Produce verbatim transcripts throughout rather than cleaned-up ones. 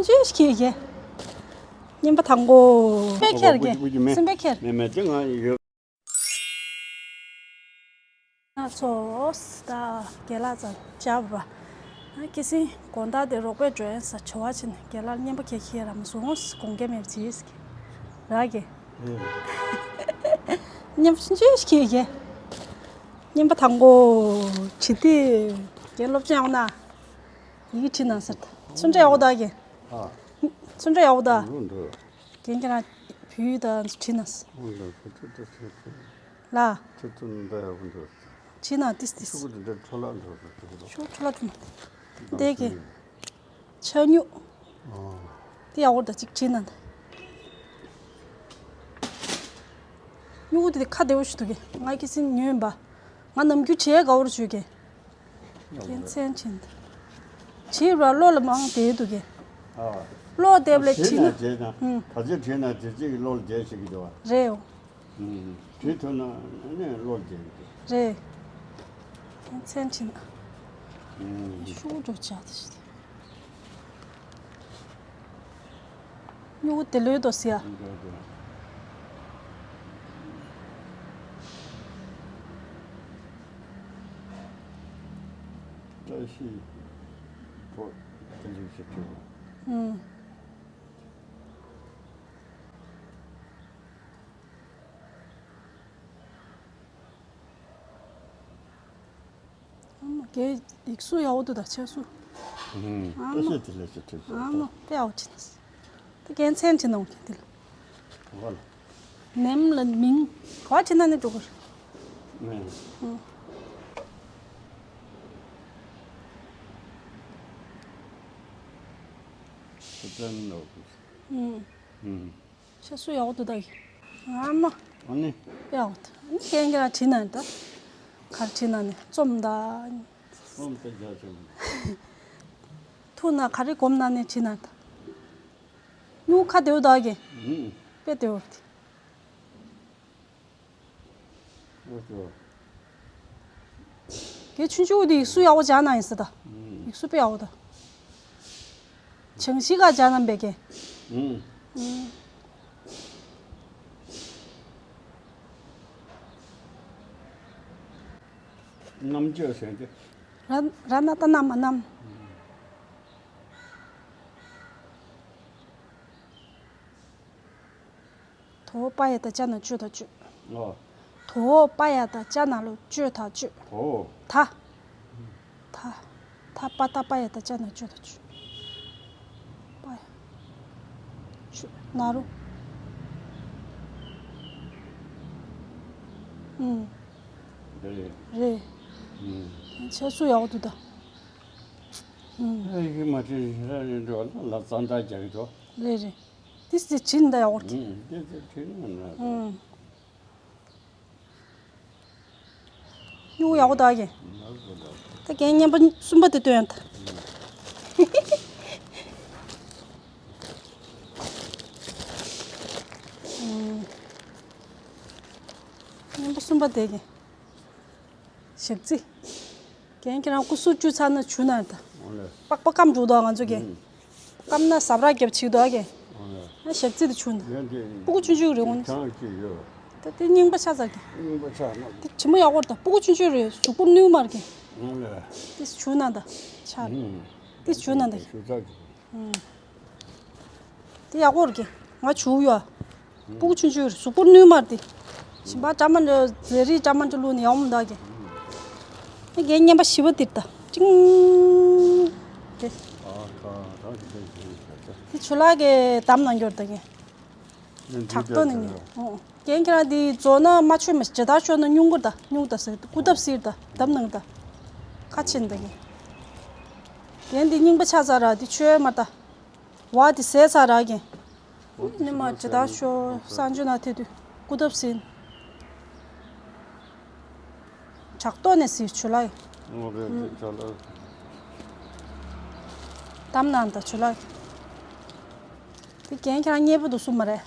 ཅི་ཞིག་གི། རྔན་པ་དང་པོ། སེམས་པས་ཁྱེར་གི། སེམས་པས་ཁྱེར། མེད་མེད་དེ་ང་ཡོད། ང་ཚོ་ད་རྒན་ལགས་ཚོ་བཅར་བ། ཨ་ཁེ་སིང་དགོང་དག་དེ་རོགས་པས་འགྲོ་ཡན་ས་བྱ་བ་ཕྱིན་རྒན་ལགས་རྔན་པ་ཁྱེར་ཁྱེར་ར་མ་སོང་དགོངས་འགལ་མེད་པ་བྱེད་ཀྱི། རག་གི། རྔན་པ་ཕྱིན་ཅི་ཞིག་གི། རྔན་པ་དང་པོ། བྱེད་དེ་རྒན་སློབ་སྦྱོང་ཡག་ན། ཡི་གེ་བྲིས་ན་ཟེར་ད། ཚུན་ཆད་ཡག་པོ་ད་གི། ཨ། ཚུན་ཆད་ཡག་པོ་ད། འགྲོ་འགྲོ། རྒན་ཁྱེད་རང་བོད་ཡིག་དང་བྲིས་ན་ཟེར། འོ་ལ་ཁོ་ཚོ་ད་ཚོ་ཚོ། ལ། ཁྱོད་ཚོ་འདྲ་ཡག་པོ་འདུག། བྲིས་ན་ཏིས་ཏིས། ཤོག་གུ་དེ་འདྲ་འཕྲོ་བརླག་འགྲོ་འགྲོ་འགྲོ་འགྲོ། ཤོག་འཕྲོ་བརླག་འགྲོ་མ། འདས་གི། ཆ་སྨྱུག། ཨོ། དེ་ཡག་པོ་ད་ཅིག་བྲིས་ན་ད། སྨྱུ་གུ་དེ་ཁ་བདེ་བོ་ཞིག་འདུག་གི། ང་ཁེ་སིང་ཉོས་པ། ང་ནམ་རྒྱུན་བྲིས་དགའ་བོར་བྱོས་གི། རྒྱལ་མཚན་ཕྱིན། བྲིས་ར་བློ་ལ་མང་བསྡད་འདུག་གི། ཨ། བློ་བདེ་བ་ལས་བྲིས་ན། བྲིས་ན་བྱས་ན། ཨུམ། ག་ཚོད་བྲིས་ན་དེ་ཚོད་ཀྱི་བློ་ལ་བསྡད་ཤེས་ཀྱི་འདུག་བ། རེད་འོ། ཨུམ། བྲིས་ཐུབ་ན་ནི་བློ་ལ་བསྡད་ཀྱི་འདུག། རེད། རྒྱལ་མཚན་ཕྱིན། ཨུམ། ཤུགས་འགྲོ་བྱ་དེ་ཞིག་དེ། སྨྱུ་གུ་དེ་ལོས་དོ་ཟེར་ཡ། བཀྲ་ཤིས་པོ་དེ་འདྲ་ཞིག་བྲིས། ཨུམ། ཨ་མ་རྒན་ཡིག་གཟུགས་ཡག་པོ་འདུག་ད་ཆ་སུ། ཨུམ། ཨ་མ། ད་ཤེས་དེ་ལས་ཆེ་ཁྲིད་ཨ་མ་དཔེ་ཡག་པོ་བྱེད་ན། ད་རྒན་མཚན་བྱེད་ནོ་གི་དེ་ལ། བ་ལ། ནེམ་ལ་མིང་ག་བ་བྱེད་ན་ནི་འགྲོ་གི་རེད། ཨུམ། ཁོ་ཙམ་ནོ་གི། ཨུམ། ཨུམ། ཆ་སུ་ཡག་པོ་འདུག་ད་གི། ཨ་མ། ཨ་ནི། ཡག་པོ་འདུག། ཨ་ནི་རྒན་གྱི་ལ་བྲིས་ན་ད། གར་བྲིས་ན་ནི་རྩོམ་ད། རྩོམ་དེ་རྒྱ་ཆེན་པོ། ཐུག་ན་ག་རེ་སྒོམ་ན་ནི་བྲིས་ན་ད། སྨྱུག་ཁ་བདེ་བོ་ད་གི། ཨུམ། དཔེ་བདེ་བོ་རེད། ཨོ་ཙོ། དེ་ཆུང་ཆུང་དེ་ཡིག་གཟུགས་ཡག་པོ་སྦྱང་ན་ཡིན་ས་ད། ཨུམ། ཡིག་གཟུགས་དཔེ་ཡག་པོ་ད། བྱང་ཤིང་ག་སྦྱང་ན་འབད་གི། ཨུམ། ཨུམ། རྣམ་དཔྱོད་ཟེར་གི། ར་ར་ན་ཏ་ན་མ་རྣམ། ཨུམ། དོ་པ་ཡ་ད་ཅ་ན་བཅུ་དང་བཅུ། ཨོ། དོ་པ་ཡ་ད་ཅ་ན་ལོ་བཅུ་དང་བཅུ། ཨོ། ད། ད། ད་པ་ད་པ་ཡ་ད་ཅ་ན་བཅུ་དང་བཅུ། པ་ཡ། བཅུ་ན་རུ། ཨུམ། རེད། རེད། ཨུམ། ཆ་སུ་ཡག་པོ་འདུག་ད། ཨུམ། ཨེ་ཡིག་མ་བྲིས་ར་རེད་འགྲོ་ལ་ལ་ཙང་ད་རྒྱག་གི་འགྲོ། རེད་རེད། ཏིས་ཏིས་བྱིན་ད་ཡག་པོ་རེད། ཨུམ། ཏིས་ཏིས་བྱིན་ན་ན། ཨུམ། སྨྱུ་གུ་ཡག་པོ་ད་གི། ད་རྒན་རྔན་པ་གསུམ་པ་དེ་སྟོན་ཡང་ད། ཨུམ། རྔན་པ་གསུམ་པ་དེ་གི། ཞག་རྩི། རྒན་ཁྱེད་རང་སྐུ་གཟུགས་བཅུ་ཚར་ན་བྱུག་ན་ཡང་ད། ཨོ་ལེ། པགས་པ་སྐམ་འགྲོ་འདུག་ང་ཚོ་གི། ཨུམ། སྐམ་ན་ཟབ་ར་རྒྱབ་ཆིག་འདུག་གི། ཨོ་ལེ། ཨ་ཞག་རྩི་དེ་བྱུག་ན། ཡང་དེ་སྤུ་གུ་ཆུང་ཆུང་རེད་འོང་། ཆང་ཅིག་ཡོད། ད་དེ་རྙིང་པ་ཆགས་ཚར་གི། རྙིང་པ་ཆགས་ན། དེ་ཇེ་མོ་ཡག་པོ་རེད་ད། སྤུ་གུ་ཆུང་ཆུང་རེད། གཟུགས་པོ་རྣོན་མ་རེད་གི། ཨོ་ལེ། དེ་བྱུག་ན་ད། ཆགས་རེད། ཨུམ། དེ་བྱུག་ན་ད། བྱུག་ཚར་གི། ཨུམ། དེ་ཡག་པོ་རེད་གི། ང་བྱུག་ཡོད། སྤུ་གུ་ཆུང་ཆུང་རེད། གཟུགས་པོ་རྣོན་མ་རེད་དེ། ཞིམ་པ་ཀྲ་མ་འདྲ་ཟས་རིགས་ཀྲ་མ་འདྲ་བླུགས་ནས་ཡག་མོ་འདུག་གི། ཨེ་རྒན་རྔན་པ་བཞི་པ་དེ་རེད་ད། ཅིང་། དེ། དེ་ཆུ་ལག་གིས་བསྡམས་གནང་རྒྱུ་རེད་ད་གི། བྲག་ཏོ་ནས་ཉོས། ཨོ། རྒན་ཁྱེད་རང་འདི་རྫོགས་ན་མ་ཆོད་མ་ཇི་ལྟར་ཤོར་ན་སྨྱུང་གུ་ད། སྨྱུང་གུ་ད་ཟེར་སྐུ་ཐབ་ཟེར་ད་བསྡམས་གནང་ད། ཁ་ཆེན་ད་གི། རྒན་འདི་རྙིང་པ་ཆགས་ཚར་ར་འདི་ཆོད་མ་ད། བ་དེ་ཟས་ཚར་ར་གི། ནི་མ་ཇི་ལྟར་ཤོར་གསང་སྤྱོད་ན་དེ་དུས་སྐུ་ཐབ་ཟིན། བྲག་ཏོ་ནས་ཟིན་ཆུ་ལ་ཡི། ཨོ་རེད་རེད་ཆ་ལ། གཏམ་ནང་དང་ཆུ་ལ་ཡི། དེ་རྒན་ཁྱེད་རང་མཉེས་པོ་འདུག་གསུངས་མ་རེད།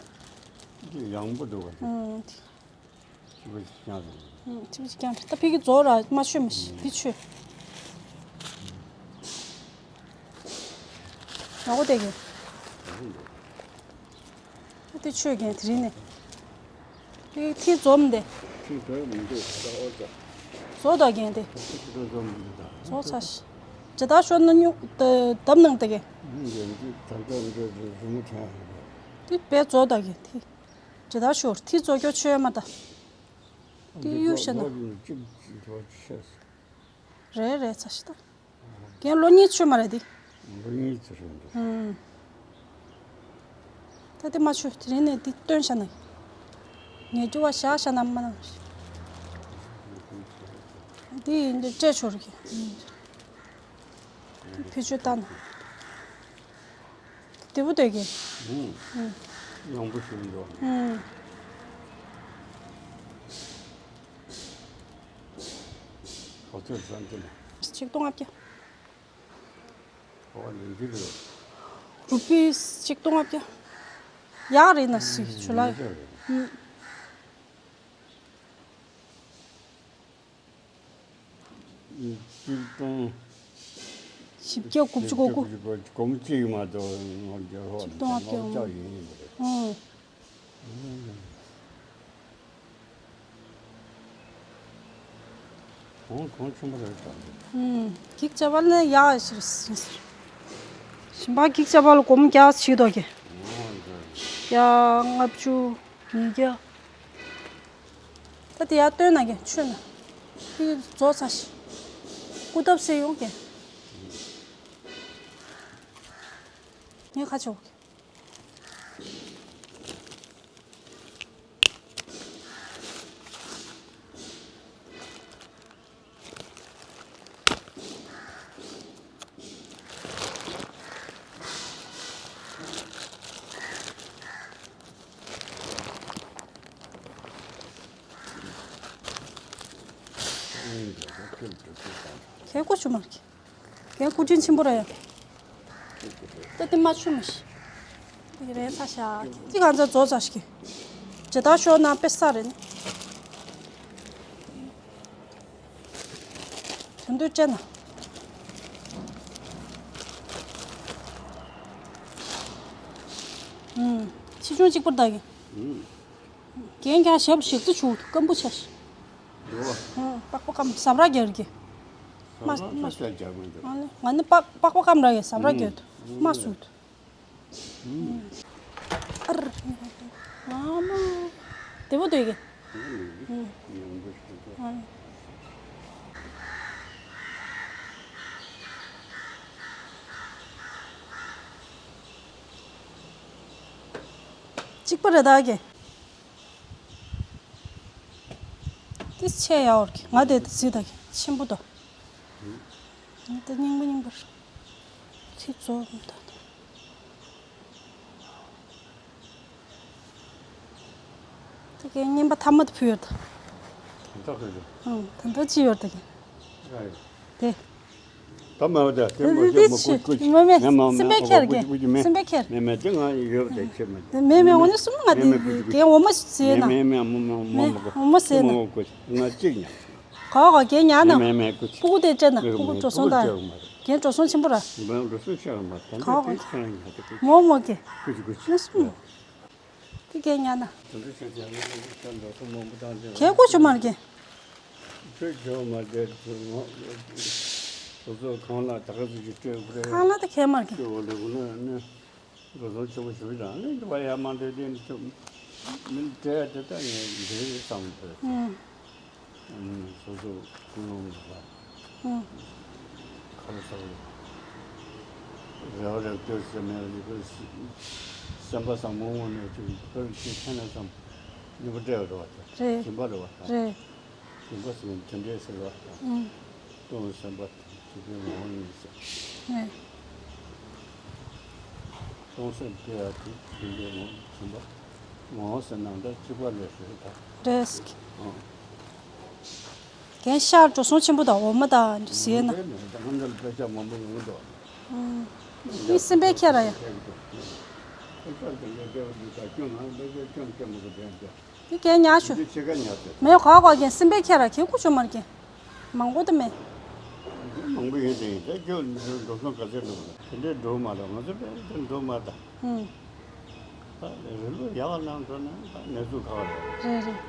འདི་ཡང་པོ་འདུག་བ། ཨུམ། ཅི་བ་ཅི་ཀྱང་རེད། ཅི་བ་ཅི་ཀྱང་རེད། ད་ཕ་གི་རྫོགས་ར་མ་ཆོད་མི་ཤེས་འདི་ཆོད། ཡག་པོ་བསྡད་ཀྱི། ཨ་དེ་ཆོས་རྒན་དེ་རིང་ནས། དེ་ཐིག་འཛོམས་དེ། ཐིག་འཛོམས་མི་འདུག་ད་ཨོ་ཙ། བཟོ་དང་རྒན་དེ། ཐིག་འཛོམས་མི་འདུག་ད། བཟོ་ཚར་ཤག་ཇི་ལྟར་ཤོར་ན་སྨྱུག་ད་བརྡབ་གནང་ད་རྒན། ཨ་རྒན་དེ་ད་ལྟ་འདྲ་རི་མོ་བྲིས་ཡོད། དེ་བས་བཟོ་དང་རྒན་དེ། ཇི་ལྟར་ཤོར་ཐིག་བཟོ་རྒྱུ་ཆོས་མ་ད། དེ་གཡུག་བཞག་ན། ལོ་གཅིག་ལོ་གཅིག་ཤེས། རེད་རེད་ཚ་ཤི་ད། རྒན་ལོ་གཉིས་ཚོད་མ་རེད་དེ། ལོ་གཉིས་ཚོད་རེད་འདུག་ཨུམ། ད་དེ་མ་ཆུ་དེ་རིང་ནས་དེ་སྟོན་བྱ་ན། ངས་རྒྱུ་བ་བཞག་བྱ་ན་མ་ན། དེ་ཡིན་དེ་སྤྲད་ཆོག་རེད། དེ་བེད་སྤྱོད་བཏང་ན། དེ་བུ་དེ་གི་ཨུམ། ཡོང་བུ་ཞིག་འདུག་ཨུམ། ཁོ་ཚོས་བསམ་གྱི་ན། ཆིག་སྟོང་ལྔ་བརྒྱ། ཨོ་ལེན་གྱི་རེད། རུ་པི་ཆིག་སྟོང་ལྔ་བརྒྱ། ཡག་རེད་ན་སི་ཆུ་ལ། ཡག་རེད། ཨུམ། ཆིག་སྟོང་། བཞི་བརྒྱ་དགུ་བཅུ་གོ་དགུ། གོ་མ་གཅིག་མ་གཏོགས་ངོ་རྒྱ་ཧོ་ཆིག་སྟོང་ལྔ་བརྒྱ། ཡིན་རེད། ཨུམ། གོང་གོང་ཆེན་པོ་རེད་དྲ། ཨུམ། འགྱིག་བྱ་བ་ལ་ཡག་ཞིག་ཟིན་ཟེར། ཞིམ་པ་འགྱིག་བྱ་བ་ལ་སྒོར་མོ་བརྒྱ་ཞིག་འདུག་གི་ཨོ་རེད། བརྒྱ། ལྔ་བཅུ། ཉིས་བརྒྱ། ད་དེ་ཡར་བཏོན་ན་གི་ཆོད་ན། དེ་རྫོགས་ཚར་ཤག་སྐུ་ཐབ་སེ་ཡོང་གི་ངས་ཁ་ཆེ་བ་གི་ཁྱེད་ཀོ་ཆུ་མར་གི་ངའི་སྐུ་དྲིན་ཆེན་པོ་རེད། ད་དེ་མ་ཆུ་མི་ཤི། དེ་རེད་ཚ་ཤག་ཅི་གང་ཚ་རྫོགས་ཚ་ཤི། ཇི་ལྟར་ཤོར་ན་དཔེ་ས་རེད་ནི། དོན་དུ་བཅད་ན། ཨུམ། ཆེ་ཆུང་གཅིག་པར་བདག་གི་རྒན་ཀྱང་ཞབས་ཞིག་རྩི་ཆུ་སྐམ་པོ་ཆ་ཤི། འགྲོ། ཨུམ། པགས་པ་སྐམ་ཟམ་ར་རྒྱལ་གྱི་མ་མ་སུ། ཨ་ནི་ང་ནི་པགས་པགས་པ་སྐམ་ར་གི་ཟམ་ར་རྒྱལ་དུ་མ་སུ། ཨར། ཨ་མ། དེ་བོ་དེ་གི་ཨ་ནི། གཅིག་པ་རེད་ད་གི་དེ་ཆེ་ཡ་འོར་གི་ང་དེ་དེ་ཟི་ད་གི་ཆེན་པོ་དོ། ང་དེ་རྙིང་པ་རྙིང་པར་ཚིག་རྫོགས་མི་ད་དོ། དེ་གའི་རྔན་པ་ཐ་མ་དེ་ཕུལ་ཡོད་ད། ད་ལྟ་ཕུལ་ཡོད། ཨང་། ད་ལྟ་ཅི་ཡོད་ད་གི་ཨ་ཡོད། དེ། ད་མ་ཡོད་ད། དེ་དེ་མ་དེ་ཤོད་མ་ཆི་ཀུ་ཀུ་ཅི། མ་མེད་མ་མ་སེམས་པའི་ཁྱེར་ཀུ་ཀུ་ཀུ་ཀུ་མེད། སེམས་པའི་ཁྱེར། མེད་མེད་དེ་ང་ཡོད་དེ་ཆེ་མ་དེ། མེད་མེད་འོ་ནི་སུམ་ང་དེ་མེད་མེད་ཀུ་ཀུ་གའི་འོ་མ་ཟེར་ན། མེད་མེད་མེད་མོ་མོ་མོ་མོ་ཀུ་འོ་མ་ཟེར་ན། མོ་ཀུ་ང་གཅིག་ཉག་ག་ག་གའི་ཉག་ན། མེད་མེད་ཀུ་ཀུ་དེ་སྤྲད་ན་ཀུ་ཀུ་འགྲོ་སོང་ད། གའི་འགྲོ་སོང་ཆེན་པོ་ར། འགྲོ་སོང་ཆེ་བ་མ་རེད། ད་ག་ག་ག་མོ་མོ་གི་ཀུ་ཀུ་ཀུ་ནི་སུམ། དེ་གའི་ཉག་ན། དེ་འདྲ་བྱས་ཙང་ང་ཚོ་ཁྱོད་འགྲོ་སོང་མང་པོ་བཏང་ཚེ། གའི་ཀོ་ཆུ་མར་གི་ཁྱོད་ཇོ་མ་བསྡད་ཚུལ་ངོ་། སོ་སོ་ཁང་གླ་ད་ག་ཚོད་ཅིག་སྤྲད་དགོས་རེད། ཁང་གླ་ད་གའི་མར་གི་སྤྲད་དགོས་རེད་དགོས་ན་ནི། འགྲོ་སོང་ཆེན་པོ་ཞུ་རང་ནི་འདི་བ་ཡ་མ་འདྲེ་དེ་ནི་ཆུ། མི་འདྲེ་དེ་ད་ངས་འདྲེ་བསམ་ཚོད། ཨུམ། སོ་སོ་ཀུན་སློང་ལ། ཨུམ། ཁ་ལ་ཟ་བ་རེ་བ་རེ་ལྟོས་ཟེར་མེད་ལ་ཁོ་སེམས་པ་བཟང་མོ་ངོ་ནས་ཅིག་ཁོར་ཅིག་ཕན་ན་བསམ་ནུས་པ་སྤྲད་པ་རེད་བ་དང་། རེད། སྦྱིན་པ་རེད་བ་དང་། རེད། སྦྱིན་པ་ཟེར་ན་དེ་འདྲས་ཟེར་བ་དང་། ཨུམ། སྟོང་སེམས་པ་དང་ཅིག་པའི་ངོ་བོ་ཉིད་ཟེར། རེད། སྟོང་སེམས་དེ་ཡང་དེ་སྦྱིན་པའི་ངོ་བོ་ཟེར་ན་ད་གཅིག་པ་ལས་ཟེར་ད། རེད། ཨང་། རྒན་ཤར་འགྲོ་སོང་ཆེན་པོ་དང་འོ་མ་དང་ཟེར་ན། དེ་ནས་ད་ང་ཚོ་ལ་དཔེ་ཆ་མང་པོ་ཡོང་འདུག་ཨུམ། འདི་སེམས་པའི་ཁྱེར་ར་ཡ། དཔེ་ཆ་དེ་འདྲ་སྤྲད་པ་འདི་ད་སྐྱོན་ང་དཔེ་ཆ་སྐྱོན་སྐྱོན་མ་གོ་དྲན་ཏེ། འདི་རྒན་ཉག་ཞུ། འདི་ཕྱེད་ཀ་ཉག་ཟེར། མེད་ག་ག་རྒན་སེམས་པའི་ཁྱེར་ར་ཁྱེད་ཀུ་ཆུ་མར་རྒན། མང་པོ་དུ་མེད། མང་པོ་ཡོད་དེ་ཡིན་ད་ཁྱོད་འགྲོ་སོང་ག་ཚོད་འགྲོ་གི་རེད། དེ་འདྲའི་འགྲོ་མ་རེད། ང་ཚོ་དཔེ་དེ་འགྲོ་མ་ད། ཧུམ། ད་རི་ལུ་ཡག་གནང་འགྲོ་ན་ད་གནས་ཚུལ་ག་བ་རེད། རེད་རེད།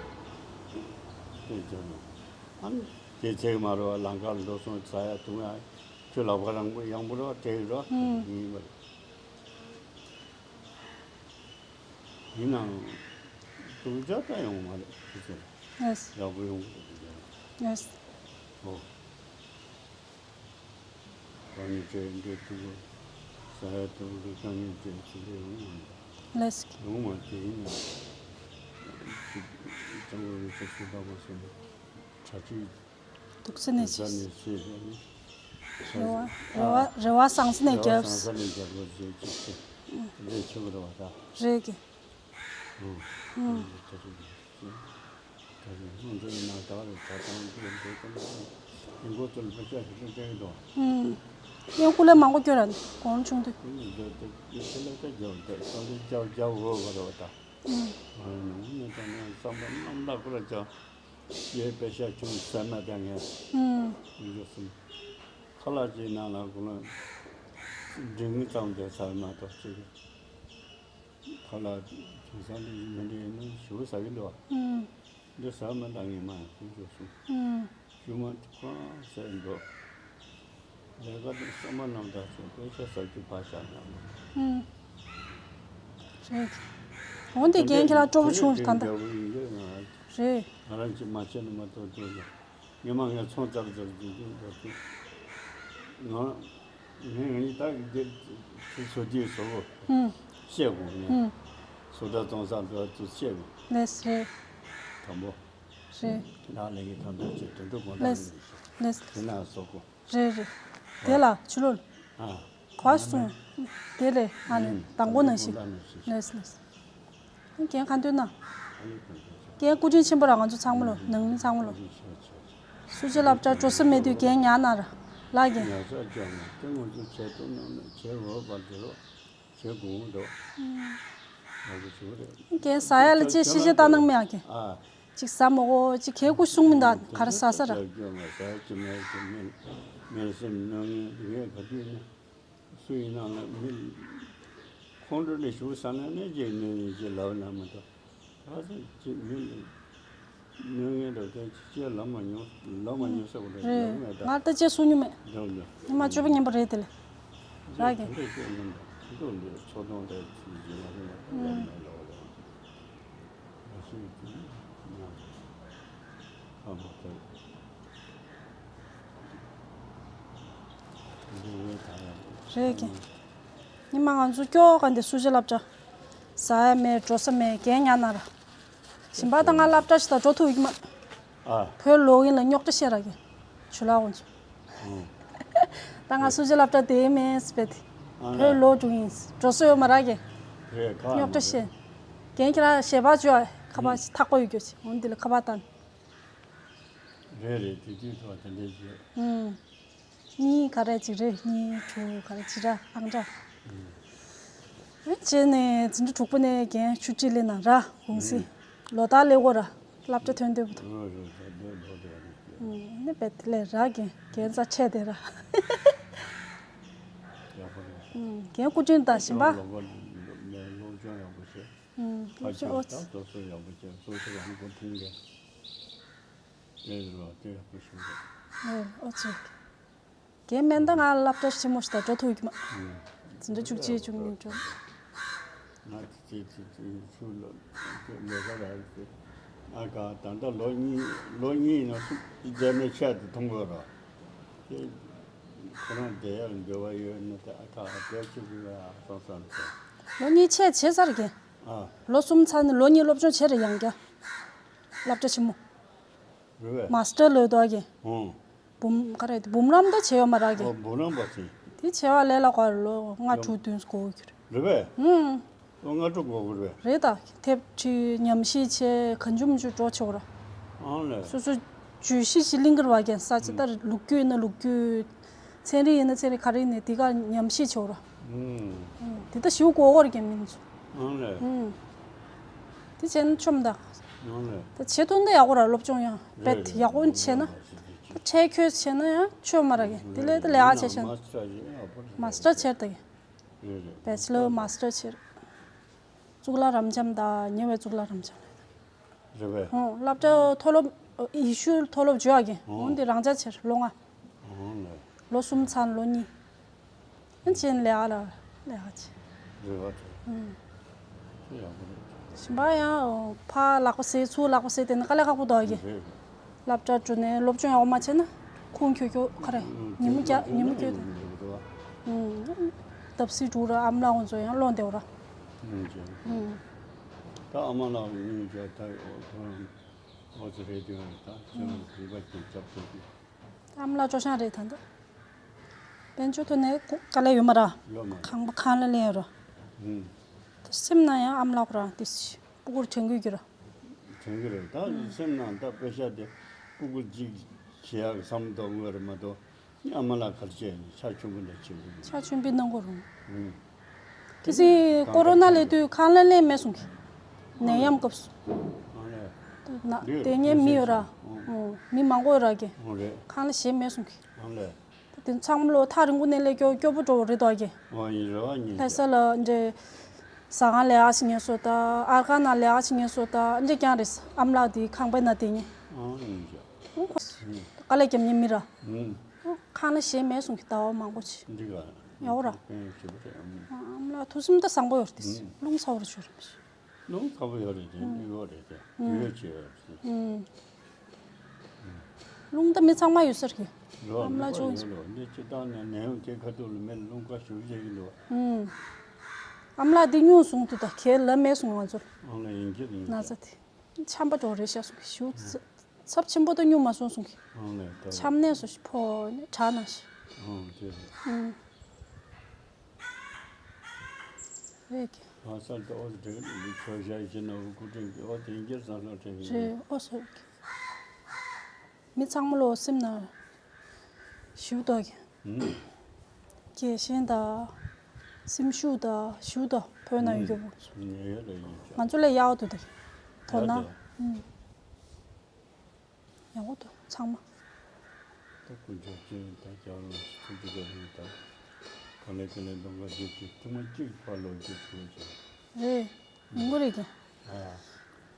དེ་འགྲོ་ན་ཨ་ནི་དེ་ཚེ་མ་རེད་བ། ལམ་ཁར་འགྲོ་སོང་ཟ་ཡ་འཐུང་ཡ་ཁྱོད་ལག་པ་རང་པོ་ཡང་པོ་རེད་བ། དེ་རེད་བ། ཧུམ། ཡིན་པ་རེད། ཡིན་ནའང་སྡུག་ཅག་ད་ཡོང་མ་རེད་དེ་ཚོ། ཡེས། ཡག་པོ་ཡོང་གི་རེད་དེ་ཚོ། ཡེས། ཨོ། དཀའ་ངལ་འཕྲད་འདྲེ་ཐུག་པ། ཟ་ཡ་ཐུག་པ་དཀའ་ངལ་འཕྲད་ཚུལ་དེ་ཡོང་མ་རེད། ལེས། ཡོང་མ་དེ་ཡིན་ནའང་ཅིག་གཙང་པོ་རུ་ཚོ་སུ་དག་པ་སོང་ནས་གྲ་སྒྲིག་སྡུག་ས་ནས་བྱས། རེ་བ་རེ་བ་རེ་བ་བཟང་ས་ནས་རྒྱབ། བཟང་ས་ནས་རྒྱབ་དགོས་ཟེར་ཅིག་ཅིག་ལས་ཆོག་གི་རེད་བ་ད། རེད་གི། ཨུ། ཨུ། ད་རེས་ད་རེས་ཧོན་ཚོའི་ནང་ད་རེས་ད་དང་དུ་འདོད་ཀྱི་མ་རེད། ཡིན་གོ་ཚོར་བེ་ཅག་ཞིག་ཏུ་བསྟན་དོ། ཨུ། ཡང་སྐུ་ལས་མང་པོ་སྐྱོར་ར་གོང་ཆུང་དུ། ཀུན་ནས་འདོད་དེ་ཡི་ཚེ་ལ་ད་རྒྱབ་ད་སང་དུ་རྒྱབ་རྒྱབ་འོ་བ་རེད་བ་ད། ཨུ། ཨ་ནི་ངུ་ནས་ད་ནས་བསམ་པ་རྣམ་དག་པོ་ར་ཅག་ཡའི་པེ་ཤ་ཆུང་ཟ་མ་ད་ངས། ཨུ། ཡོད་སོང་། ཁ་ལག་ཅིག་ནང་ལ་ཁོ་ལ་འབྲིང་ཙམ་དེ་ཟ་མ་གཏོགས་ཅིག་ཁ་ལག་དེང་སང་འདི་མི་འདྲ་ཡིན་ན་ཞུ་ཟ་གི་འདུག་ཨུ། འདི་ཟ་མ་ད་ངས་མ་ཡང་ཞུ་སོང་། ཨུ། ཞུ་མ་ཐུབ་གང་ཟེར་འགྲོ། ལས་ཀ་དེ་བསམ་པ་རྣམ་དག་ཚོ་དཔེ་ཆ་ཟ་རྒྱུ་བག་ཆགས་ཉམས། ཨུ། རེད། འོན་ཏེ་རྒན་ཁྱེད་རང་སྤྲོ་པོ་བྱུང་ད་ལྟ། རེད། ང་རང་ཅིག་མ་བྱས་ན་མ་གཏོགས་འགྲོ་ཡོད། ཉི་མ་ངས་ཚོང་ཙག་ཙག་ཅིག་ཅིག་འགྲོ་དུས། ང་ངས་ངས་ད་འདིར་ཁྱེད་ཚོ་དེའི་བཟོ་བོ་ཨུ། བཤད་དགོས་ངས། ཨུ། བཟོ་གྲྭ་གཙང་སར་འགྲོ་དུས་བཤད་དགོས། ལེས་རེད། དང་པོ། རེད། ད་ལས་ཀྱི་དང་པོ་ཅིག་དོན་གྲུབ་དགོངས་དག་ལེས། ཡིན་ཞིག་ལེས། དེ་ན་བཟོ་དགོས། རེད་རེད། དེ་ལ་ཆུ་ལོ། ཨ། ག་སོང་། དེ་ལས་ཨ་ནི་ཨུ། དང་པོ་ནང་བཞིན། དང་པོ་ནང་བཞིན། ལེས་ལེས། རྒན་གང་འདོད་ན། རྒན་སྐུ་དྲིན་ཆེན་པོ་ར་ང་ཚོ་ཚང་མ་ལོ་ནང་མི་ཚང་མ་ལོ། སུ་ཇི་སློབ་གྲྭ་འགྲོ་ས་མེད་དུས་རྒན་ཉར་ན་ར་ལ་རྒན། ཉར་ས་ཅང་མེད་དེ་ང་ཚོ་བྱེད་ཐུབ་ན་ན་བྱེད་འོས་པ་འདི་རོ་བྱེད་དགོས་འདུག་ང་ཚོ་བྱེད་རེད། རྒན་ཟ་ཡ་ལ་ཅེས་ཤེས་བྱ་ལྟ་ནང་མེད་ཨ་རྒན། ཨ། ཅིག་ཟ་མོ་གོ་ཅིག་གལ་ཀུ་གསུང་མི་འདུག་ག་ར་ཟ་ས་ར། ཟ་ཡ་ཅི་མེད་ཅི་མེད་མེད་སེམས་ནང་ངས་ག་དུས་ནས། སུ་ཡིན་ནའང་མི་ཁོང་ཁྲོ་ལས་ཞུགས་ས་ན་ནས་ཅིག་ནས་ཅིག་ལབ་ན་མི་འདུག་ད་ཚོད་ཅིག་མི་ནས་ངན་འགྲོ་དེ་ཅིག་ལབ་མ་མྱོང་ལབ་མ་མྱོང་ས་གོ་རེད། ལབ་མེད་ད། ང་ད་ཅེས་གསུང་མྱོང་མེད། འདུག་འདུག་ཉི་མ་བཅུ་པ་ཉིན་པ་རེད་དེ་ལས། རག་གི། དེ་འདྲ་ཅིག་མི་འདུག་འདུག་འདུག་ཚོ་དོན་དེ་ཅིག་ལབ་མེད་ལབ་མེད་ལབ་ལབ། རེད་ཀྱི། ཉི་མ་ང་ཚོ་སྐྱོ་ག་འདི་སུ་ཇི་སློབ་གྲྭ། ཟ་ཡ་མེད་འགྲོ་ས་མེད་རྒན་ཉར་ན་ར། ཞིམ་པ་དང་ང་སློབ་གྲྭ་ཞིག་དང་འགྲོ་ཐུབ་ཀྱི་མ། ཨ། བོད་ལོག་ཡིན་ལ་རྙོག་དྲ་བཤད་ར་གི། ཇུ་ལག་ཀུན་ཚོ། ད་ང་སུ་ཇི་སློབ་གྲྭ་དེ་མེད་སྤེ་དེ། ཨ་བོད་ལོག་འགྲོ་ཡིན། འགྲོ་ས་ཡོད་མ་ར་གི། རེད་ཁ་རྙོག་དྲ་བཤད། རྒན་ཁྱེད་རང་ཞལ་པར་བཅོས་ཁ་པར་ཐག་པ་ཡོད་རྒྱུ་ཅིག་འོན་འདི་ལ་ཁ་པར་བཏང་། རེད་རེད་དེ་དུས་ཐོག་དེ་འདྲས་བྱས། ཨུམ། གཉིས་ག་རེ་ཅིག་རེད། གཉིས་དྲུག་ག་རེ་ཅིག་ར་ཨང་གྲངས། ཨེ་བྱས་ནས་འཛིན་གྲྭ་དྲུག་པ་ནས་རྒན་ཆུ་ཁྲིད་སླེབས་ན་ར་གུང་སེང་། ལོ་ལྟར་སླེབས་དགོས་ར་སློབ་གྲྭ་ཐོན་འདོད་པོ་དང་། ཨུམ་ནི་བེད་ལས་ར་རྒན་རྒན་རྩ་ཆེ་དེ་ར། ཨུམ་རྒན་སྐུ་དྲིན་དང་ཞིམ་པ། ཨུམ་སློབ་སྦྱོང་ཡག་པོ་བྱས། ཨུམ་སློབ་སྦྱོང་ཨོ་ཙི། སློབ་གསོ་ཡག་པོ་བྱས་སོ་སོ་རང་མགོ་ཐོན་རྒྱུ། དེ་རེད་བ་དེ་ཡག་པོ་ཞིག་རེད། ཨོ་ཙི། རྒན་མེད་ན་ད་ང་སློབ་གྲྭ་ཆེན་མོ་ཞིག་ད་འགྲོ་ཐུབ་ཀྱི་མ། འཛིན་གྲྭ་བཅུ་གཅིག་བཅུ་གཉིས་འགྲོ། ང་དེ་དེ་དེ་དེ་ཚུར་ལ་ལས་ཀ་རག་རེད། ཨ་ཁ་ད་ལྟ་ལོ་གཉིས་ལོ་གཉིས་ནང་སུ་རྒྱ་མི་ཆ་དེ་མཐོང་དགོས་རོགས། དེ་ཁོ་རང་བསྡད་ཡག་འདོད་པ་ཡོད་ན་དེ་ཨ་ཁ་ཨ་བསྡད་བཅུག་གི་ཡ་སོང་སོང་རེད། ལོ་གཉིས་ཆད་བྱས་ཚར་གི། ཨ། ལོ་གསུམ་ཚར་ནས་ལོ་གཉིས་སློབ་སྦྱོང་བྱས་རེད་ཡང་བསྐྱར། སློབ་གྲྭ་ཆེན་མོ། རེད་པས། མ་སི་ཊར་ལོས་དོ་གི། ཨོ། འབུམ་ག་རེ་འབུམ་རམས་ད་བྱས་ཡོད་མ་རག་གི། ཨོ་འབུམ་རམས་པ་ཟིན། དེ་བྱས་པ་ལས་ལ་ག་ལོ་ལྔ་དྲུག་བདུན་གོ་གི་རེད། རེད་པས། ཨུམ། ལོ་ལྔ་དྲུག་གོ་གི་རེད་པས། རེད་ད། དེབ་ཁྲིད་ཉམས་ཞིབ་བྱས་གང་བྱུང་མི་བྱུང་འགྲོ་ཆོག་ར། ཨང་ལས། སོ་སོ་བརྗོད་གཞི་ཞིག་གླེང་གི་རེད་བ་ཀྱང་ས་ཆ་ལྟར་ལོ་རྒྱུས་ཡིན་ན་ལོ་རྒྱུས། ཚན་རིག་ཡིན་ན་ཚན་རིག་ག་རེ་ཡིན་ནའི་དེ་ག་ཉམས་ཞིབ་བྱོས་ར། ཨུམ། ཨུམ། དེ་ལྟ་ཞིབ་གོ་གོ་ར་རྒན་མིན་ཚོ། ཨང་ལས། ཨུམ། དེ་བྱས་ན་ཆོམ་ད། ཨང་ལས། ད་བྱེད་ཐུབ་ན་ཡག་པོ་ར་སློབ་སྦྱོང་ཡང་རྦད་ཡག་པོ་བྱས་ན། ཁྲལ་ཁྱོད་བྱས་ན་ཡང་ཆོད་མ་རག་གི། དེ་ལས་དེ་ལས་ཨ་བྱས་ཤག་མ་སི་ཊར་ཆེར་ད་གི། རེད་རེད། བེ་ཆི་ལར་མ་སི་ཊར་ཆེར། གཙུག་ལག་རབ་འབྱམས་དང་ཉེ་བའི་གཙུག་ལག་རབ་འབྱམས་ལ། རེད་པས། ཧོ། སློབ་གྲྭ་མཐོ་སློབ་ཡེ་ཤུའི་མཐོ་སློབ་འཇོག་གི། ཧོ། འོན་ཏེ་རང་འཇགས་ཆེར་ལོ་ལྔ། ཧོ་ལེ། ལོ་གསུམ་ཚང་ལོ་གཉིས། ཨ་ཅེན་ལས་ཨ་ལ་ལས་ཨ་ཅེ། རེད་པ་ཚོ། ཨུམ། ཡག་པོ་རེད། གཞན་པ་ཡང་ཕར་ལག་པ་བཟེད་ཚུར་ལག་པ་བཟེད་དེ་ནི་དཀའ་ལས་ཁག་པོ་འདུག་གི། རེད། སློབ་གྲྭར་འགྲོ་ནས་སློབ་སྦྱོང་ཡག་པོ་མ་བྱས་ན་ཁུངས་འཁྱོལ་འཁྱོལ་ག་རེ། ཉིན་མོ་རྒྱ་ཉིན་མོ་འཁྱོལ་དེ། ཨུམ། ལྟབ་སི་དྲུག་ར་ཨ་མ་ལགས་ཁོང་ཚོ་ཡང་བློ་བདེ་བོ་ར། ཨུམ་ཅེ། ཨུམ། ད་ཨ་མ་ལགས་གཉིས་ཀྱ་ད་ཁོ་རང་ཨོ་ཙི་རེད་དུས་ད་ཁྱེད་རང་གོམ་པ་ཅིག་རྒྱབ་ཐུབ་ཀྱི། ཨ་མ་ལགས་སྤྱོད་ཤང་རེད་ད་འདི། དཔལ་འབྱོར་ཐོག་ནས་དཀའ་ལས་ཡོད་མ་ར། ཡོད་མ་རེད། ཁང་པ་ཁང་ལ་ལེན་ཡོད་ར། ཨུམ། ད་སེམས་ནང་ཡང་ཨ་མ་ལགས་ཁོ་རང་དེ་སྤུ་གུར་དྲན་དགོས་ཀྱི་ར། དྲན་གྱི་རེད། ད་སེམས་ནང་ད་དཔེ་ཤ་དེ་སྤུ་གུ་གཅིག་བྱེད་ཡག་བསམ་བློ་གཏོང་གི་རེད་མ་གཏོགས། ཨ་མ་ལགས་ག་རེ་བྱས་ནས་ཕྱག་མཆོད་པོ་འདྲ་བྱེད་དགོས། ཕྱག་མཆོད་པའི་གནང་དགོས་རུང་། ཨུམ། དེ་སྲིད་ཀོ་རོ་ན་སླེབས་དུས་ཁང་གླ་ལེན་མེད་གསུང་གི། ནད་ཡམས་སྐབས་སུ། ཨང་ལས། ན་འདི་དེ་ངའི་མི་ཡོད་ར། ཨང་། ཨང་། མི་མང་པོ་ཡོད་ར་གི། ཨང་རེད། ཁང་གླ་གཞན་མེད་གསུང་གི། ཨང་ལས། དེ་ཚང་མ་ལོ་ཐག་རིང་པོ་ནས་སླེབས་སྐྱོ་སྐྱོ་པོ་འགྲོ་བ་རེད་དོ་གི། ཨང་ཡིན་རེད་བ་ཉིན་ལྷ་ས་ལ་འདྲེ། ཟ་ཁང་ལས་ཨ་ཞིག་ངལ་གསོ་ད། ཨར་ཁང་ནང་ལས་ཨ་ཞིག་ངལ་གསོ་ད་འདྲེ་རྐྱང་རེད། ཨ་མ་ལགས་དེ་ཁང་པའི་ནང་དེ་ངས། ཨང་ཡིན་ཅག་ཨང་ཁོ། དཀའ་ལས་རྒྱབ་མཁན་མི་ར། ཨང་། ཁང་གླ་གཞན་མེད་གསུང་གི། ཟླ་བ་མང་པོ་ཅིག་འདི་ག་ཡག་པོ་ར། ཨེ་ཞེ་པོ་རེད། ཨང་། ཨ་མ་ལགས་ཐུགས་སེམས་ད་བཟང་པོ་ཡོད་རེད། ཨང་། རླུང་ཚ་པོ་རེད་ཤོར་རེད། རླུང་ཚ་པོ་ཡོད་རེད་དེ། ཨང་། ཡོད་རེད་དེ། ཨང་། ཡོད་ཅེས་ཡོད་རེད། ཨང་། རླུང་ད་མི་ཚང་མ་ཡོད་ས་རེད། རོ་ཨ་མ་ལགས་ལུང་ཡོད་ལོ། འདི་སྤྱི་བཏང་ནས་ནད་ཡམས་དེ་ཁ་ཐུག་ལ་མི་ལ་རླུང་ཁ་ཞུགས་བྱེད་ཀྱི་འདུག་ཨང་། ཨ་མ་ལགས་འདི་སྨྱུག་བཟུང་དུས་ད་ཁས་ལ་མེད་གསུང་ང་ཚོར། ཨང་ལ་ཡིན་གྱི་ཡིན་ན་ཚ་གྱི། དེ་ཆམ་པ་འགྲོ་རེད་ཤག་གསུང་གི། ཞུ་ཚབས་ཆེན་པོ་ད་སྨྱུག་མ་སོང་གསུང་གི། ཨང་ལ་ད་ཆམ་ནད་སོ་ཞིག་ཕོ་ནས་དྲག་ན་ཞིག་ཨང་དེ་རེད། ཨང་། རེད་ཀྱི། ང་སར་ཏོག་ཙམ་དྲན་ནས་ཁྱོད་ཞག་བཞི་ན་འུ་ཁུ་དྲན་གྱི་ཨོ་དེང་གི་སང་ལོ་དྲན་གྱི་རེད། ཨོ་སོ་ཀྱི། མི་ཚང་མ་ལོ་སེམས་ན་ཞུ་ཏོ་ཀྱི། ཨུམ། རྒྱལ་ཞེན་དང་སེམས་ཤུགས་དང་ཞུ་ཏོ་བོད་ན་ཡོད་རྒྱུ་བུ་ཚོ། ང་ཚོ་ལས་ཡག་འདུག་ད་ཀྱི། དོ་སྣང་། ཨུམ། ཡག་པོ་འདུག་ཚང་མ། ད་དཀོན་མཆོག་ཅན་ད་རྒྱལ་བ་རིན་པོ་ཆེ་ཐུགས་རྗེ་བཀའ་དྲིན་ད་ག་ལེ་ག་ལེ་གདོང་ཁ་རྗེ་ཅིག་ཐུགས་མ་གཅིག་པ་ལོ་རྒྱུས་ཐུགས་ཅན། རེད། ཡོང་གི་རེད་ཀྱང་། ཨ།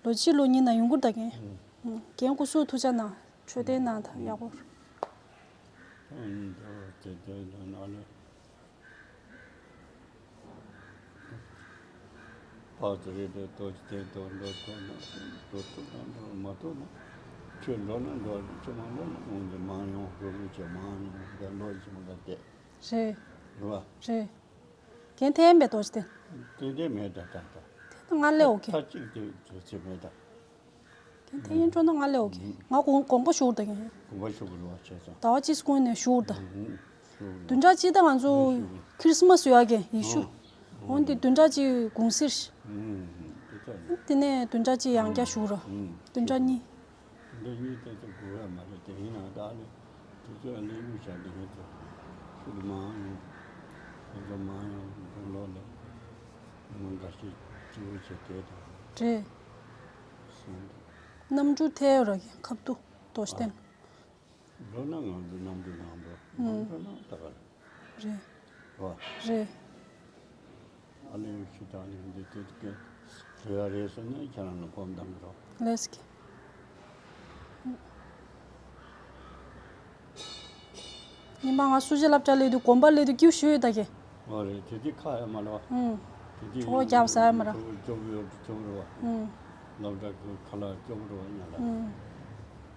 ལོ་གཅིག་ལོ་གཉིས་ནང་ཡོང་གི་རེད་ད་ཀྱང་། ཨུ། ཨུ། རྒན་སྐུ་གཟུགས་ཐུགས་ཅག་གནང་། འཕྲོད་བསྟེན་གནང་ད་ཡག་པོ། ཨུ། ད་དེ་དེ་ན་ལེ། བག་ཙི་རེད་དེ་ཏོག་ཙི་དེ་ཏོག་འགྲོ་ཐུབ་ན་འགྲོ་ཐུབ་ན་འགྲོ་མ་ཐུབ་ན་ཁྱོད་འགྲོ་ན་འགྲོ་ཁྱོད་མ་འགྲོ་ན་འོང་དེ་མང་ཡོང་རོགས་རོགས་བྱས་མང་ཡོང་དེ་ལོ་ཅི་མ་ག་དེ་རེད། རེད་བ། རེད། རྒན་ཐེན་པའི་ཏོག་ཙི་དེ། དེ་དེ་མེད་ད་ད་ད། དེ་ད་ང་ལས་འོ་ཀེ། ད་གཅིག་དེ་དེ་ཚེ་མེད་ད། དེ་ཡིན་འགྲོ་ན་ང་ལས་འོ་ཀེ། ང་དགོངས་དགོངས་པ་ཞུ་དགོས་ད་ཀྱང་། དགོངས་པ་ཞུ་དགོས་རེད་བ་བྱས་ཙང་། ཟླ་བ་གཅིག་སྔོན་ནས་ཞུ་དགོས་ད། ཨུ་ཧུ། ཞུ་དགོས་རེད། བདུན་ཕྲག་གཅིག་ད་ང་ཚོ་ཞུ་དགོས། ཁྲིས་མ་སི་ཡོད་ཀྱང་ཡེ་ཤུ། ཨུ་ཧུ། འོན་ཏེ་བདུན་ཕྲག་གཅིག་གུང་སེང་། ཨུ་ཧུ། དེ་ལྟར་རེད། དེ་ནས་བདུན་ཕྲག་གཅིག་ཡང་བསྐྱར་ཞུ་ར། ཨུ་ཧུ། བདུན་ཕྲག་གཉིས། བདུན་ཕྲག་གཉིས་དེ་ཚོ་དགོས་ཡ་མ་རེད་དེ་ཡིན་ནའང་ད་ནི་དེ་ཚོ་ལས་ཡུལ་བྱ་དེ་ཡིན་ཚེ་ཤུགས་མང་ཡོང་། དེ་ཚོ་མང་ཡོང་དུས་ལོག་ནས་མི་འགའ་ཤས་སྐྱིད་པོ་བྱེད་དེ་དང་། རེད། གནམ་གྲུ་ཐལ་ཡོད་ར་གི་ཁབ་ཏུ་རྡོ་ཤ་བསྟན། འགྲོ་ན་ང་ཚོ་གནམ་གྲུ་ནང་འགྲོ། ཨང་། མ་འགྲོ་ན་ད་ག་རེད། རེད། བ། རེད། ཨ་ལེ་ཡོད་ཤི་ད་ནི་འདི་དེ་དེ་ག་རེད་ཟེར་ན་ཁྱེད་རང་ལ་སྐོམ་དང་འགྲོ། ལེས་ཀྱི། ཉི་མ་ང་སུ་ཇི་སློབ་གྲྭ་སླེབས་དུས་དགོན་པ་སླེབས་དུས་སྐྱིད་ཞུ་ཡོད་ད་གི། ཨོ་རེད་དེ་དེ་ཁ་ཡ་མ་ལ་བ། ཨུང་། དེ་དེ་གྲོད་ཁོག་རྒྱབ་ཟ་ཡ་མ་ར། གྲོད་ཁོག་སྐྱོ་པོ་ཡོད་སྐྱོ་པོ་རེད་བ། ཨུང་། སློབ་གྲྭ་གི་ཁ་ལག་སྐྱོ་པོ་རེད་བ་ཡ་ལ། ཨུང་།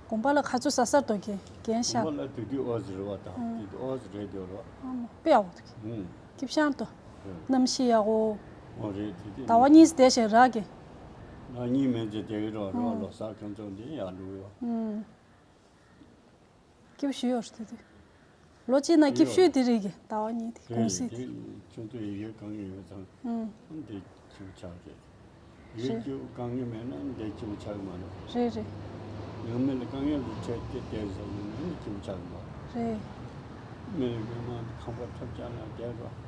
དགོན་པ་ལ་ཁ་ཚུར་ཟ་སར་དོ་གི་རྒན་ཤག་དགོན་པ་ལ་དེ་དུས་ཨོ་ཟི་རེད་བ་ད། ཨུང་། དེ་དུས་ཨོ་ཟི་རེད་དེ་རེད་བ། ཨ་མ་དཔེ་ཡག་པོ་འདུག་ཨུང་། སྐྱིད་ཤང་དོ། ཨུང་། གནམ་གཤིས་ཡག་པོ། ཨོ་རེད་དེ་དུས། ཟླ་བ་གཉིས་བསྡད་ཤག་ར་གི། ང་གཉིས་མིན་ཚེ་དེ་གི་རོ་རོ་ཨུང་། ལོ་གསར་ཁང་ཚོགས་འདི་ཡག་འདུག་ཡོ། ཨུང་། སྐྱིད་ཤོས་ཡོད་རེད་དེ། ལོ་གཅིག་ན་སྐྱིད་ཤོས་དེ་རེད་གི་ཟླ་བ་གཉིས་དེ་གུང་སེང་དེ། ཁྱོད་ཚོ་ཡི་གེ་གང་ཡོད་ཙང་། ཨུང་། འདི་སྐྱིད་ཆགས་རེད། ཡིག་རེད། སྐྱིད་གང་ཡོད་མེད་ན་འདི་སྐྱིད་ཆགས་མ་རེད། རེད་རེད། ཡང་མི་ལ་གང་ཡོད་ལ་ཁྲལ་དེ་དེ་ཟེར་ནས་མི་སྐྱིད་ཆགས་མ་རེད། རེད། མི་ལ་ཡོད་མ་ཁང་པ་ཐབས་ཆག་ན་བསྡད་རོགས།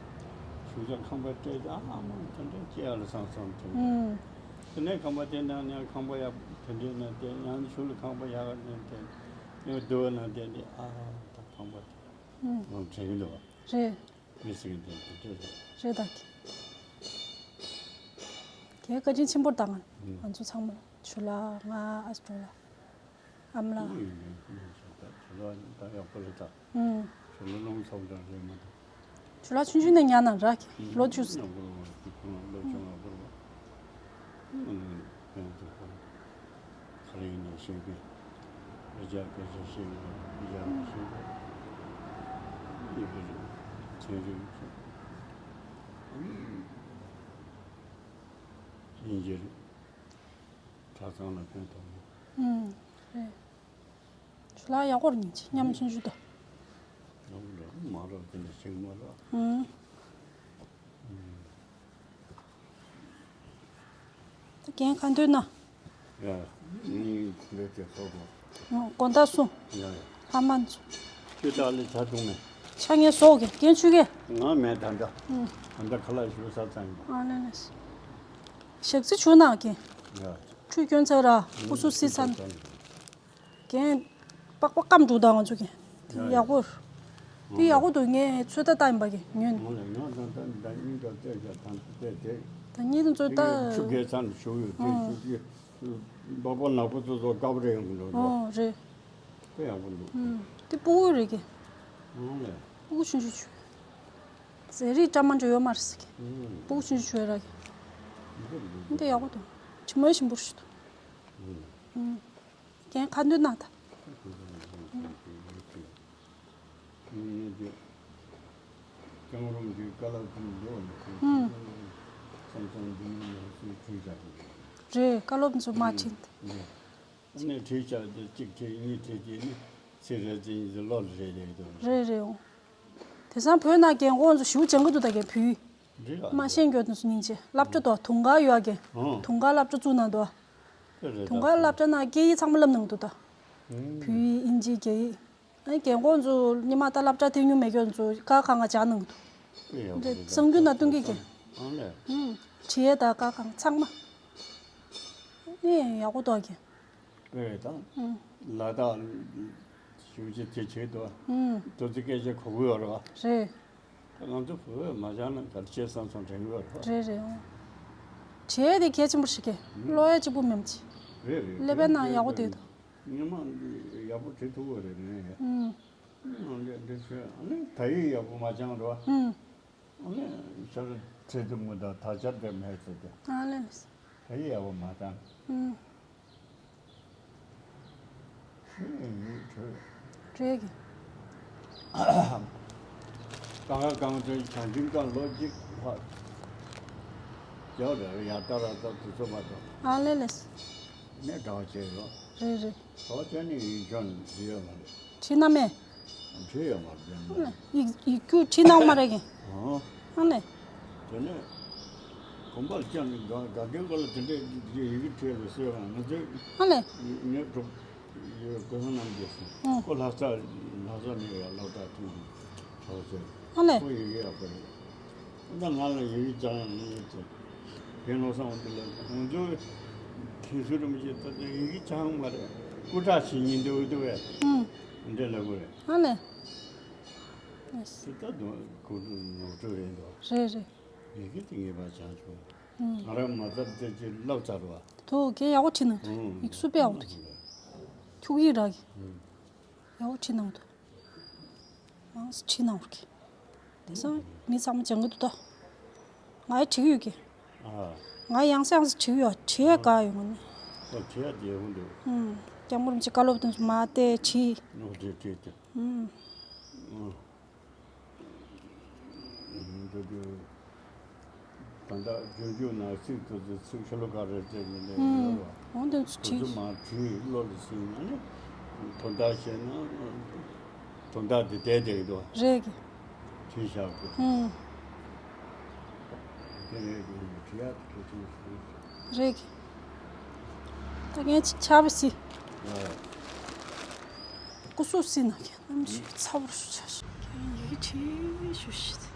ཞུ་ཅག་ཁང་པ་སྤྲད་ཨ་མ་དེ་འདྲ་སྐྱེ་ཡ་ལ་སང་སང་དེ། ཨུང་། དེ་ནས་ཁང་པ་དེ་ནང་ནས་ཁང་པ་ཡག་དེ་འདྲས་ན་དེ་ཡང་ཞུ་ལ་ཁང་པ་ཡག་ནས་དེ། ཡང་སྡུག་པ་ན་བསྡད་དེ་ཨ་ད་ཕངས་པ་དེ། ཨུམ། ངོ་དྲན་གྱི་འདུག་བ། རེད། མི་སྲིད་ཀྱི་འདུག་དེ་འདྲ་རེད། རེད་ད། གལ་བཀའ་དྲིན་ཆེན་པོ་རེད་ད་ང་། ང་ཚོ་ཚང་མ་ཇོ་ལགས། ང་ཨ་ཅོ་ལགས། ཨ་མ་ལགས། ཨུམ། ཇོ་ལགས་ད་ཡག་པོ་རེད་ད། ཨུམ། ཇོ་ལགས་རླུང་འཚུབ་འདྲ་རེད་མ་གཏོགས། ཇོ་ལགས་ཆུང་ཆུང་ནས་ཉར་གནང་ར་གི་ལོ་བཅུ། ང་ཁོ་རང་ཁོ་རང་ལོ་བཅོ་ལྔ་འཁོར་བ། ཨུམ། ཕན་ཚུན་ཁོ་རང་ག་རེ་ཡིན་ནའི་ཤེས་ཀྱི། ཨ་ཅག་སྐད་ཆ་བཤད་ཀྱི། ཨ་ཅག་བཤད་ཀྱི། ཡིན་གྱི་རེད། ཚན་རིག་ཚོ་ཡིན་གྱི་རེད། གྲྭ་ཚང་ལ་ཕན་ཐོགས་མོད། ཨུམ། རེད། ཇོ་ལགས་ཡག་པོ་རེད། སྙིང་རྗེ། མཉམ་ཆུང་ཆུང་དང་། ཡག་པོ་རེད། མ་རབས་དེ་འདྲ་ཞིག་མ་རེད། ཨུམ། ཨུམ། ད་རྒན་ག་འདོད་ན། ཡ། ནི་ལས་དེ་སོགས་པ། ཨོ། དགོང་དག་སོང་། ཡ་ཡ། ཕ་མ་ཚོ། ཁྱོད་ད་ལས་ཆ་བཏུང་མེད། ཆ་ངས་བཟོ་གི། རྒན་ཆུ་གེ། ང་མེད་ད་ལྟ། ཨུམ། ད་ལྟ་ཁ་ལག་ཞུ་ས་ཙམ་ཡིན། ཨ་ལེ་ལེ། ཞག་རྩི་བྱུང་ན་རྒན། ཡ། ཁྲུས་སྐྱོན་ཚར་ར། སྐུ་གཟུགས་བསིལ་ཚར་ན། རྒན། པགས་པ་སྐམ་འགྲོ་ད་ང་ཚོ་གི། ཡ་ཡ། ཡག་པོ། འདི་ཡག་པོ་འདུག་ངས་ཚོད་ལྟ་བཏང་ཡིན་པ་གི་ཉོན། ང་ལ་ཡང་ད་ལྟ་ད་སྙིང་ག་བལྟས་ཤག་ད་བལྟས་དེ། ད་སྙིང་ཚོད་ལྟ། ཆུ་རྐྱལ་ཚང་ནས་ཞུགས་ཡོད་དེ། ཨོ། ཆུ་རྐྱལ་པགས་པ་ནག་པོ་ཚོ་ཚོ་དཀར་པོ་རེད་ཡོང་གི་འགྲོ་འགྲོ། ཨོ་རེད། དེ་ཡག་པོ་འདུག་ཨུམ། དེ་སྤུ་གུ་རེད་གི། ཨོ་ལེ། སྤུ་གུ་ཆུང་ཆུང་ཆུ། ཟས་རིགས་བཀྲ་མ་འགྲོ་ཡོད་མ་རེད་ཟེར་གི། ཨུམ། སྤུ་གུ་ཆུང་ཆུང་ཆུ་ར་གི། འདི་འདུག་འདི་ཡག་པོ་འདུག་དྲི་མ་ཞིམ་པོ་ཞིག་འདུག་ཨུམ། ཨུམ། རྒན་ག་འདོད་ན་ད། རྒྱང་རིང་གི་བཀའ་སློབ་ཀྱི་འགྲོ་བ་ནི། ཨུམ། བསམ་བསམ་འདི་ནི་མ་སུ་ཁྲིད་བཞག་གི་རེད། བཀའ་སློབ་ཚོ་མ་ཁྲིད། ཨུམ། ཨ་ནི་ཁྲིད་བཞག་དེ་གཅིག་ཁྲིད་གཉིས་ཁྲིད་ཀྱི་ནི་ཚིག་རེ་ཚིག་གཉིས་ཚོ་བློ་ལ་རེ་རེ་དོ། རེད་རེད། འོང་། དེང་སང་བོད་ནང་རྒན་གོག་ཚོ་ཞེ་པོ་སྦྱང་གི་འདུག་ད་རྒན་བོད་ཡིག་རེད་ཨ། མ་ཤེས་མཁན་དེ་ཚོ་སྙིང་རྗེ། སློབ་གྲྭ་དང་དུང་དཀར་ཡོད་ཨ་རྒན། ཨོ། དུང་དཀར་སློབ་གྲྭ་བཙུགས་གནང་འདུག་དེ་རེད། དུང་དཀར་སློབ་གྲྭ་ནང་སྐད་ཡིག་ཚང་མ་བསླབ་གནང་འདུག་ད། ཨུམ། བོད་ཡིག་དབྱིན་ཇི་རྒྱ་ཡིག་ཨ་ནི་རྒན་གོག་ཚོ་སྔོན་མ་ད་སློབ་གྲྭ་ཐོན་མྱོང་མེད་མཁན་ཚོ་དཀར་ཁང་ང་སྦྱང་གནང་འདུག་དེ་ཡག་པོ་རེད། གསར་འགྱུར་ནང་སྟོན་གི་རྒན། ཨང་ལས། ཨུམ། བྲིས་ཡས་དང་དཀར་ཁང་ཚང་མ། ཨ་ནི་ཡག་པོ་འདུག་རྒན། དཔེ་རེད་ད། ཨུམ། ལ་དྭགས་ཞུ་རྒྱུ་དེ་བྱེད་དོ། ཨུམ། དེ་ཚོ་སྐད་ཆ་གོ་གི་ཡོད་རེད་བ། རེད། ང་ཚོ་བོད་མ་སྦྱངས་ན་ག་རེ་བྱེད་བསམ་བསམ་དྲན་གི་ཡོད་རེད་བ། རེད་རེད། ཨོ། བྲིས་ཡས་དེ་གལ་ཆེན་པོ་ཞིག་གི། ཨུམ། ཀློག་ཡས་གཅིག་པུ་མིན་གྱི། རེད་རེད། ཀླད་པའི་ནང་ཡག་པོ་བསྡད་འདུག་སྔོན་མ་འདི་ཡག་པོ་བྲིས་ཐུབ་ཀྱི་རེད་ངས། ཨུམ། ཨང་ལས་འདི་བྱས་ཨ་ནི་ད་ཡིག་ཡག་པོ་མ་སྦྱངས་རེད་བ། ཨུམ། ཨ་ནི་ཤར་ཁྲིད་དུ་མི་ད་ད་ཆར་དེ་མེད་ཟེར་ཏེ། ཨ་ལེ་ལེ། ད་ཡིག་ཡག་པོ་མ་བཏང་། ཨུམ། ཡིག་འཕྲོད། རེད་གི། གང་ག་གང་དྲན་བྱང་ཆུབ་ཀྱང་ལོ་གཅིག་ལྷག་རྒྱག་རེད། ཡ་ཏ་ར་ཏ་དུ་ཚོ་མ་གཏོགས། ཨ་ལེ་ལེ། ནས་གྲྭ་བ་བྱས་ཡོད། རེད་རེད། གྲྭ་བ་བྱས་ནས་ཡིག་སྦྱོང་བྱས་ཡོད་མ་རེད། བྲིས་ན་མེད། བྲིས་ཡོད་མ་རེད། ཡིག་ཡིག་རྒྱུགས་བྲིས་གནང་མ་རེད་གི། ཨང་། ཨ་ལེ། དེ་ནས་དགོན་པར་བསྐྱངས་ནས་དགའ་དགའ་ལྡན་པ་ལ་དེ་འདྲའི་ཡི་གེ་བྲིས་ལ་གསོལ་བ་ང་ཚོས། ཨ་ལེ། ངས་གྲུབ་ཡོད་ཀུན་བཟང་རྣམ་རྒྱལ་སོང་། ཨང་། ཁོ་ལྷ་ས་ལྷ་ས་ནས་ཡར་སློབ་གྲྭ་ཐོན་ནས་གྲྭ་བ་བྱས། ཨ་ལེ། ཁོ་ཡི་གེ་ཡག་པོ་རེད། ད་ང་ལ་ཡི་གེ་སྦྱང་ཡང་ཡིན་ཟེར། རྒན་བློ་བཟང་འོ་འདི་ལ་ང་ཚོའི་མཁན་ཟུར་རིན་པོ་ཆེ་ད་ལྟ་ཡི་གེ་སྦྱང་མ་རེད། སྐུ་དྲག་བྱེད་སྙིང་འདོད་འདུག་བས། ཨང་། འདི་ལབ་དགོས་རེད། ཨ་ལེ། དེ་ལྟ་དུ་ཁོ་ཚོ་ནོར་འཁྲུལ་རེད་འདུག་རེད་རེད། ཡི་གེ་དེ་ངེས་པར་སྦྱང་ཆོག་ཨང་། ང་རང་མ་ཚར་དེ་ཅིག་བསླབ་ཚར་བ། དོ་གས་ཡག་པོ་བྲིས་གནང་། ཨང་། ཡིག་གཟུགས་དཔེ་ཡག་པོ་འདུག་ཁྱུག་ཡིག་རག་གི། ཨང་། ཡག་པོ་བྲིས་གནང་འདུག་མང་སེ་བྲིས་གནང་བར་གི། དེང་སང་མི་ཚང་མ་སྦྱང་གི་འདུག་ད། ང་ཡང་བྲིས་ཀྱི་ཡོད་གི། ཨ། ང་ཡང་སེ་ཡང་སེ་བྲིས་ཀྱི་ཡོད། བྲིས་ཡས་དགའ་ཡོད་ང་ནི། ཨ། བྲིས་ཡས་དེ་ཡོང་འདུག་ཨུམ། སྐྱབས་མགོན་རིན་པོ་ཆེ་བཀའ་སློབ་དེ་ཚོ་མར་བལྟས་བྲིས། ཨོ་བྲིས་བྲིས་བྲིས། ཨུམ། ཨ། འདི་དུས། ད་ལྟ་རྒྱུན་རྒྱུན་ནང་ཚིག་དེ་ཚོ་ཚིག་ཤོ་ལོ་ཀ་རེ་རེ་ནས་ལས་ཡོད་རེད་བ། འོ་དེ་ཚོ་དེ་བྲིས། ཚོ་མར་བྲིས་བློ་ལ་ཟིན་ཨ་ནི། དོན་དག་བཤད་ན། དོན་དག་དེ་བསྡད་བསྡད་ཀྱི་འདུག་རེད་གི། བྲིས་བཞག་དགོས། ཨུམ། དེ་རེད་དེ་བྲིས་ཡག་དེ་གལ་ཆེན་ཞིག་རེད་གི། ད་ངས་ཆ་བ་སི། ཨ། སྐུ་གཟུགས་སི་ན་ཁྱེད་རྣམ་ཤེས་ཚ་བོར་ཞུ་ཆ་ཞིག་ཁྱེད་ཡི་གེ་བྲིས་ཞུ་ཤིག